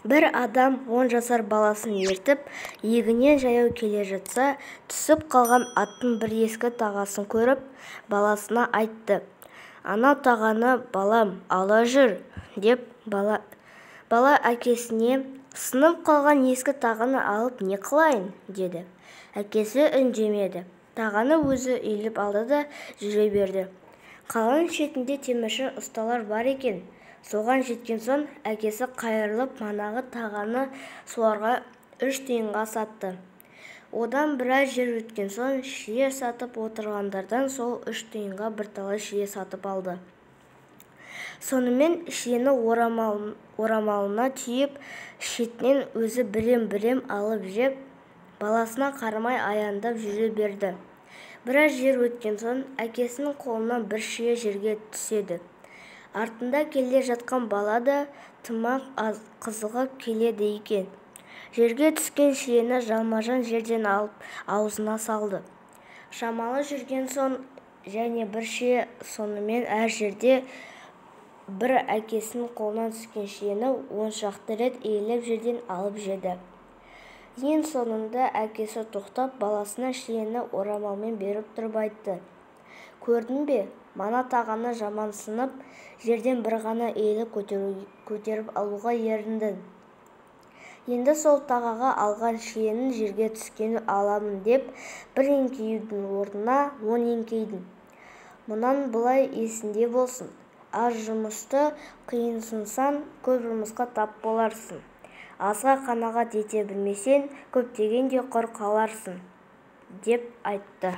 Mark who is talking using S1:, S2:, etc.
S1: Бір адам 10 жасар баласын ертіп, егіннен жаяу келе жатса, түсіп қалған аттың бір ескі тағасын көріп, баласына айтты: «Анау тағаны, балам, ала жүр», – деп. Бала әкесіне: «Сынып қалған ескі тағаны алып не қылайын?» – деді. Әкесі үндемеді, тағаны өзі іліп алды да жүре берді. Қаланың шетінде темірші ұсталар бар екен. Соған жеткен соң, әкесі қайырылып, манағы тағаны соларға 3 тиынға сатты. Одан біраз жер өткен соң, шие сатып отырғандардан сол 3 тиынға бірталай шие сатып алды. Сонымен шиені орамалына түйіп, шетінен өзі бірем-бірем алып жеп, баласына қарамай аяңдап жүре берді. Біраз жер өткен соң, әкесінің қолынан бір шие жерге түседі. Артында келе жатқан бала да тым-ақ қызығып келеді екен. Жерге түскен шиені жалма-жан жерден алып, аузына салды. Шамалы жүрген соң, және бір шие. Сонымен әр жерде бір әкесінің қолынан түскен шиені 10 шақты рет иіліп жерден алып жеді. Ең соңында әкесі тоқтап, баласына шиені орамалмен беріп тұрып айтты: «Көрдің бе, мана тағаны жамансынып, жерден бір ғана иіліп көтеріп алуға еріндің. Енді сол тағаға алған шиенің жерге түскенін аламын деп, бір еңкеюдің орнына 10 еңкейдің. Мұнан былай есіңде болсын: аз жұмысты қиынсынсаң, көп жұмысқа тап боларсың. Азға қанағат ете білмесең, көптен де құр қаларсың», – деп айтты.